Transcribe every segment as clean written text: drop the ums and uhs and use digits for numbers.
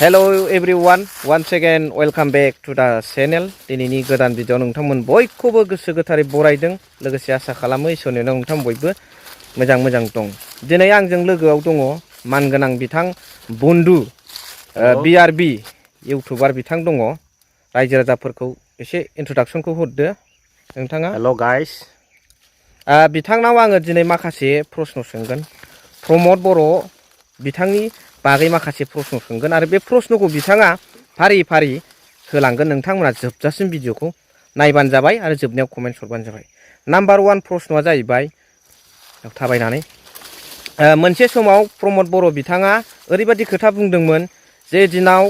Hello everyone, once again welcome back to the channel. दिनैनि गोदान video नोंथांमोन बयखौबो गोसो गोथारै बरायदों लोगोसे आसा खालामो इसोरनि अननायाव नोंथां बयबो मोजां दं। दिनै आंजों लोगोआव दङ मानगोनां बिथां बन्दु बिआरबि इउटिउबार बिथां दङ। रायजो राजाफोरखौ एसे इन्ट्रोडक्शनखौ हरदो नोंथाङा। हेल' गाइस। बिथांनाव आङो दिनै माखासे प्रश्न सोंगोन। प्रमद बर' बिथांनि बागै माखासे प्रश्न सोंगोन आरो बे प्रश्नखौ बिथाङा फारि फारि होलांगोन। नोंथांमोना जोबजासिम भिडिअखौ नायबानो जाबाय आरो जोबनायाव कमेन्ट हरबानो जाबाय। नाम्बार 1 प्रश्नआ जाहैबाय थाबायनानै मोनसे समाव प्रमद बर' बिथाङा ओरैबायदि खोथा बुंदोंमोन जे दिनाव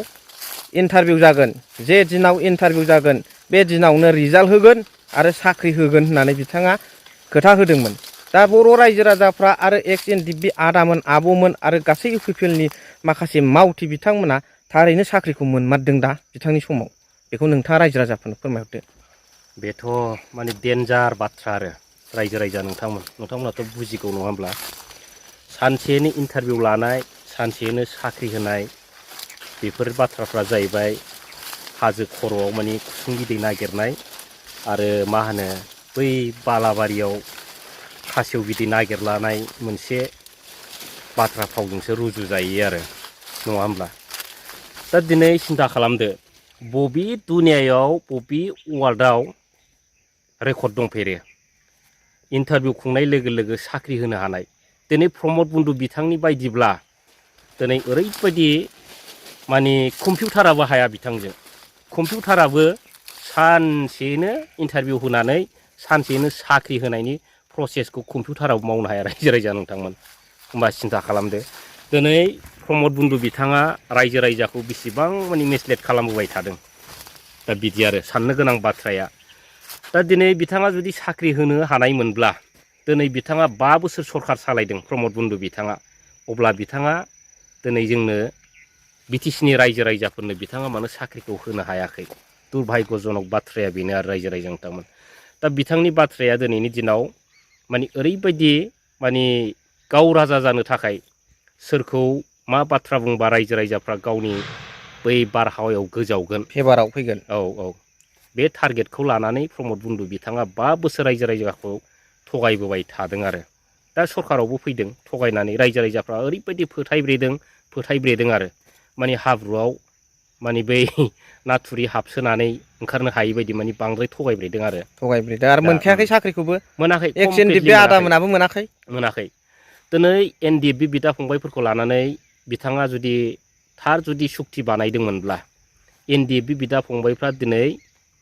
इन्टारभिउ जागोन बे दिनावनो रिजाल्ट होगोन आरो साख्रि होगोन होननानै बिथाङा खोथा होदोंमोन। दा बर' रायजो राजाफ्रा आरो एक्स एनडिएफबि आदामोन आब'मोन आरो गासै इउपिपिएलनि माखासे मावथि बिथांमोना थारैनो साख्रिखौ मोनमारदों दा बिथांनि समाव। बेखौ नोंथाङा रायजो राजाफोरनो फोरमायहरदो। बेथ' माने डेन्जार बाथ्रा आरो रायजो राजा नोंथांमोनाथ' बुजिगौ नङा होमब्ला? सानसेनो इन्टारभिउ लानाय, सानसेनो साख्रि होनाय बेफोर बाथ्राफ्रा जाहैबाय हाजो खर'आव माने खुसुं बिदै नागिरनाय आरो मा होनो बै बालाबारियाव खासेव बिदै नागिरलानाय मोनसे बाथ्रा फावजोंसो रुजु जायो आरो नङा होमब्ला? दा दिनै सिन्था खालामदो बबे दुनियायाव बबे वार्ल्डआव रेकर्ड दंफेरो इन्टारभिउ खुंनाय लोगो लोगो साख्रि होनो हानाय। दिनै प्रमद बन्दु बिथांनि बायदिब्ला दिनै ओरैबायदि माने कम्पिउटाराबो हाया बिथांजों। कम्पिउटाराबो सानसेनो इन्टारभिउ होनानै सानसेनो साख्रि होनायनि प्रसेसखौ कम्पिउटाराव मावनो हाया रायजो राजा नोंथांमोन। होमबा सिन्था खालामदो दिनै प्रमद बन्दु बिथाङा रायजो राजाखौ बेसेबां माने मिसलेट खालामबोबाय थादों। दा बिदि आरो साननो गोनां बाथ्राया। दा दिनै बिथाङा जुदि साख्रि होनो हानायमोनब्ला दिनै बिथाङा 5 बोसोर सरखार सालायदों प्रमद बन्दु बिथाङा। अब्ला बिथाङा दिनै जोंनो बिटिसिनि रायजो राजाफोरनो बिथाङा मानो साख्रिखौ होनो हायाखै? दुरभाग्यजनक बाथ्राया बेनो आरो रायजो राजा नोंथांमोन। दा बिथांनि बाथ्राया दिनैनि दिनाव माने ओरैबायदि माने गाव राजा जानो थाखाय सोरखौ मा बाथ्रा बुंबा रायजो राजाफ्रा गावनि बै बारहावायाव गोजावगोन, फेभाराव फैगोन। औ बे टारगेटखौ लानानै प्रमद बन्दु बिथाङा 5 बोसोर रायजो राजाखौ थगायबोबाय थादों आरो दा सरखारावबो फैदों थगायनानै रायजो राजाफ्रा ओरैबायदि फोथायब्रेदों आरो माने हाब्रुआव माने बै नाथुरि हाबसोनानै ओंखारनो हायि बायदि माने बांद्राय थगायब्रेदों आरो दा मोनखायाखै साख्रिखौबो। मोनाखै, एक्स कमप्लिटलि एनडिएफबि आदामोनाबो मोनाखै। दिनै एनडिएफबि बिदा फंबायफोरखौ लानानै बिथाङा जुदि सुक्ति बानायदोंमोनब्ला एनडिएफबि बिदा फंबायफ्रा दिनै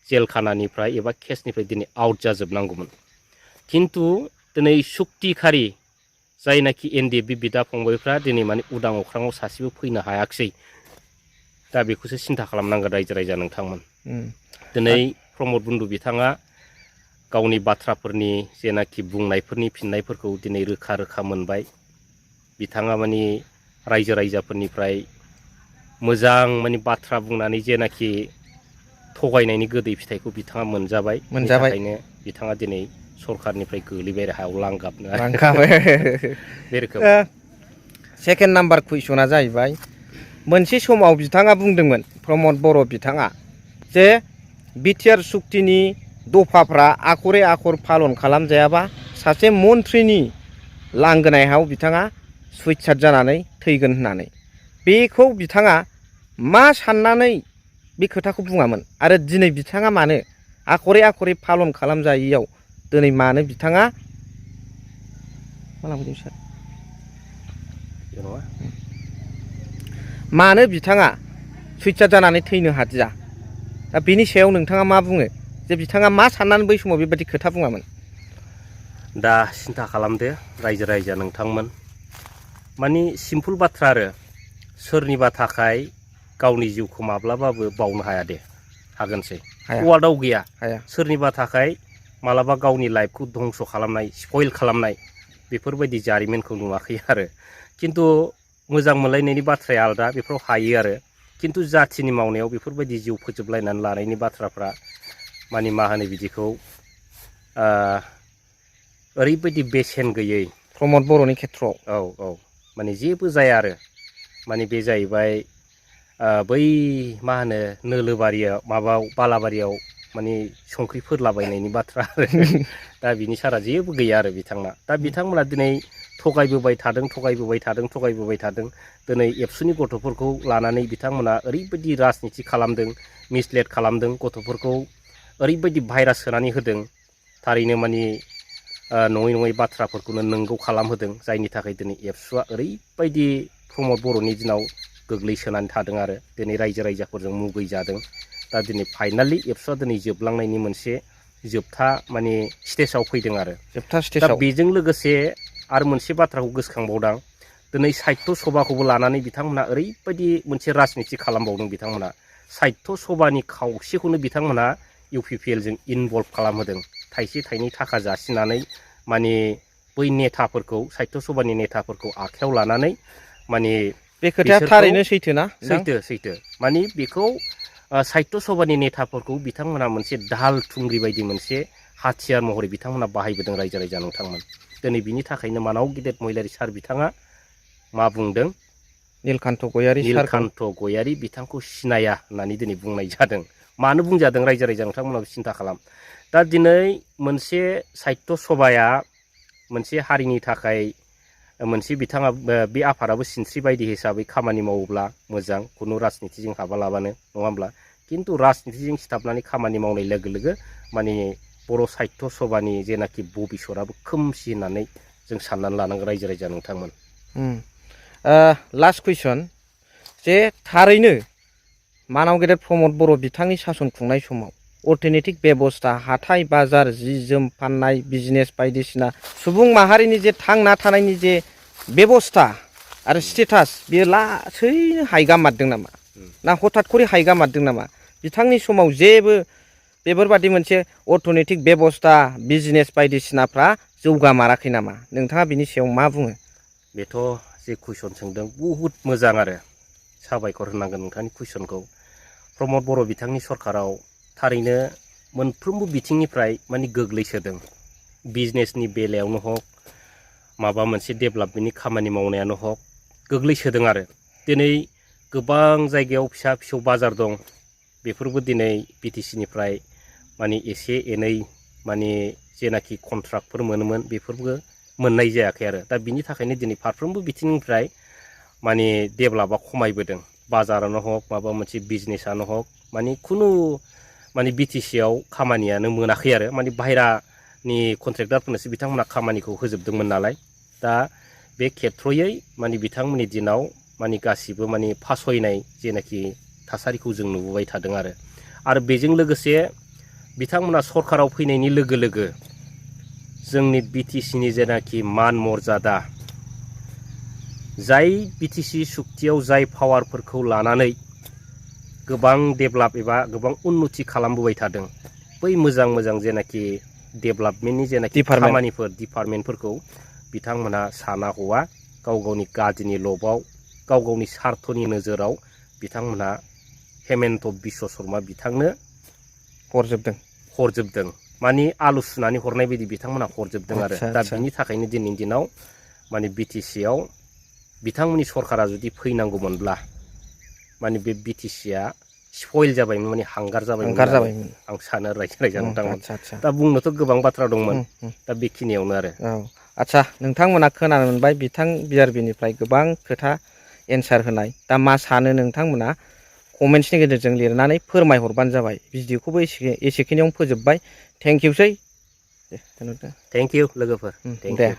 जेलखानानिफ्राय एबा केसनिफ्राय दिनै आउट जाजोबनांगौमोन। खिन्थु दिनै सुक्तिखारि जायनाखि एनडिएफबि बिदा फंबायफ्रा दिनै माने उदां अख्राङाव सासेबो फैनो हायाखिसै। दा बेखौसो सिन्था खालामनांगोन रायजो राजा नोंथांमोन। दिनै प्रमद बन्दु बिथाङा गावनि बाथ्राफोरनि जेनाखि बुंनायफोरनि फिननायफोरखौ दिनै रोखा रोखा मोनबाय। बिथाङा माने रायजो राजाफोरनिफ्राय मोजां माने बाथ्रा बुंनानै जेनाखि थगायनायनि गोदै फिथाइखौ बिथाङा मोनजाबाय। बेनि थाखायनो बिथाङा दिनै सरखारनिफ्राय गोलैबाय हायाव लांगाबनो बे रोखोम। सेकेन्ड नाम्बार कुइसना जाहैबाय मोनसे समाव बिथाङा बुंदोंमोन प्रमद बर' बिथाङा जे बिटिआर सुक्तिनि दफाफ्रा आखरे आखर पालन खालामजायाबा सासे मन्थ्रिनि लांगोनायाव बिथाङा सुइसाइड जानानै थैगोन होननानै। बेखौ बिथाङा मा साननानै बे खोथाखौ बुङामोन आरो दिनै बिथाङा मानो आखरे पालन खालामजायैयाव दिनै मानो बिथाङा मानो बिथाङा सुइसाइड जानानै थैनो हादिया? दा बेनि सायाव नोंथाङा मा बुङो जे बिथाङा मा साननानै बै समाव बेबायदि खोथा बुङामोन? दा सिन्था खालामदो रायजो राजा नोंथांमोन। माने सिम्पोल बाथ्रा आरो सोरनिबा थाखाय गावनि जिउखौ माब्लाबाबो बावनो हाया दे। हागोनसै वार्ल्डआव गैया। सोरनिबा थाखाय मालाबा गावनि लाइफखौ धंस' खालामनाय, स्पइल खालामनाय बेफोरबायदि जारिमिनखौ नुवाखै आरो। खिन्थु मोजां मोनलायनायनि बाथ्राया आलादा, बेफोराव हायो आरो। खिन्थु जाथिनि मावनायाव बेफोरबायदि जिउ फोजोबलायनानै लानायनि बाथ्राफ्रा माने मा होनो बिदिखौ ओरैबायदि बेसेन गैयै प्रमद बर'नि खेथ्रआव। औ माने जेबो जाया आरो माने बे जाहैबाय बै मा होनो नोलोबारियाव माबायाव बालाबारियाव माने संख्रि फोरलाबायनायनि बाथ्रा आरो दा बिनि सारा जेबो गैया आरो बिथांना दा बिथांमोना दिनै थगायबोबाय थादों दिनै एबसुनि गथ'फोरखौ लानानै बिथांमोना ओरैबायदि राजनिति खालामदों मिसलेट खालामदों गथ'फोरखौ ओरैबायदि भाइरास सोनानै होदों थारैनो माने नङै बाथ्राफोरखौनो नंगौ खालामहोदों जायनि थाखाय दिनै एबसुआ ओरैबायदि प्रमद बर'नि दिनाव गोग्लैसोनानै थादों आरो दिनै रायजो राजाफोरजों मुगैजादों दा दिनै फाइनालि एबसुआ दिनै जोबलांनायनि मोनसे जोबथा माने स्टेजाव फैदों आरो जोबथा दा स्टेजाव बेजों लोगोसे आरो मोनसे बाथ्राखौ गोसोखांबावदां दिनै साहित्य सभाखौबो लानानै बिथांमोना ओरैबायदि मोनसे राजनिति खालामबावदों बिथांमोना साहित्य सभानि खावसेखौनो बिथांमोना UPPLजों इनभल्भ खालामहोदों थाइसे थाइनै थाखा जासिनानै माने बै नेताफोरखौ साहित्य सभानि नेताफोरखौ आखायाव लानानै माने बे खोथाया थारैनो सैथोना सैथो माने बेखौ साहित्य सभानि नेताफोरखौ बिथांमोना मोनसे दाहाल थुंग्रि बायदि मोनसे हाथियार महरै बिथांमोना बाहायबोदों रायजो राजा नोंथांमोन दिनै बिनि थाखायनो मानाव गिदिर महिलारि सार बिथाङा मा बुंदों नीलकान्त गयारि सारखौ नीलकान्त गयारि बिथांखौ सिनाया होननानै दिनै बुंनाय जादों मानो बुंजादों रायजो राजा नोंथांमोनाबो सिन्था खालाम दा दिनै मोनसे साहित्य सभाया मोनसे हारिनि थाखाय मोनसे बिथाङा बे आफादाबो सिनस्रि बायदि हिसाबै खामानि मावोब्ला मोजां खुनु राजनितिजों हाबालाबानो नङा होमब्ला खिन्थु राजनितिजों सिथाबनानै खामानि मावनाय लोगो लोगो माने बर' साहित्य सभानि जेनाखि भबिसतआबो खोमसि होननानै जों साननानै लानांगोन रायजो राजा नोंथांमोन लास्ट कुइसन जे थारैनो मानाव गेदेर प्रमद बर' बिथांनि सासन खुंनाय समाव अर्थनैतिक बेबस्था हाथाय बाजार जि जोम फाननाय बिजनेस बायदिसिना सुबुं माहारिनि जे थांना थानायनि जे बेबस्था आरो स्टेटास बेयो लासैनो हायगामारदों नामा ना हठात खरि हायगामारदों नामा बिथांनि समाव जेबो बेफोरबादि मोनसे अर्थनैतिक बेबस्था बिजनेस बायदिसिनाफ्रा जौगामाराखै नामा नोंथाङा बिनि सायाव मा बुङो बेथ' जे कुइसन सोंदों बहुद मोजां आरो साबायखर होनांगोन नोंथांनि कुइसनखौ प्रमद बर' बिथांनि सरकाराव थारैनो मोनफ्रोमबो बिथिंनिफ्राय माने गोग्लैसोदों बिजनेसनि बेलायावनो हक माबा मोनसे डेभेलपमेन्टनि खामानि मावनायानो हक गोग्लैसोदों आरो दिनै गोबां जायगायाव फिसा फिसौ बाजार दं बेफोरबो दिनै BTCनिफ्राय माने एसे एनै माने जेनाखि कन्ट्राक्टफोर मोनोमोन बेफोरबो मोननाय जायाखै आरो दा बिनि थाखायनो दिनै फारफ्रोमबो बिथिंनिफ्राय माने डेभेलपा खमायबोदों बाजारानो हक माबा मोनसे बिजनेसानो हक माने खुनु माने BTCआव खामानियानो मोनाखै आरो माने बाहेरानि कन्ट्रेक्टरफोरनोसो बिथांमोना खामानिखौ होजोबदोंमोन नालाय दा बे खेथ्रयै माने बिथांमोननि दिनाव माने गासिबो माने फासयनाय जेनाखि थासारिखौ जों नुबोबाय थादों आरो बेजों लोगोसे बिथांमोना सरकाराव फैनायनि लोगो लोगो जोंनि BTCनि जेनाखि मान मर्यादा जाय BTC सुक्तियाव जाय पावारफोरखौ लानानै गोबां डेभेलप एबा गोबां उन्नति खालामबोबाय थादों बै मोजां जेनाखि डेभेलपमेन्टनि जेनाखि खामानिफोर डिपार्टमेन्टफोरखौ बिथांमोना साना हौवा गाव गावनि गादिनि लबाव गाव गावनि सार्थनि नोजोराव बिथांमोना हेमेन्त बिश्व शर्मा बिथांनो हरजोबदों माने आलु सुनानै हरनाय बायदि बिथांमोना हरजोबदों आरो दा बिनि थाखायनो दिनैनि दिनाव माने BTCआव बिथांमोननि सरकारा जुदि फैनांगौमोनब्ला माने बे BTCआ स्पइल जाबायमोन माने हांगार जाबायमोन आं सानो रायजो राजा नोंथांमोन दा बुंनोथ' गोबां बाथ्रा दंमोन दा बेखिनियावनो आरो आच्छा नोंथांमोना खोनानो मोनबाय बिथां BRBनिफ्राय गोबां खोथा एन्सार होनाय दा मा सानो नोंथांमोना कमेन्ट्सनि गेजेरजों लिरनानै फोरमायहरबानो जाबाय भिडिअखौबो एसेखिनियावनो फोजोबबाय थेंकिउसै थेंकिउ लोगोफोर दे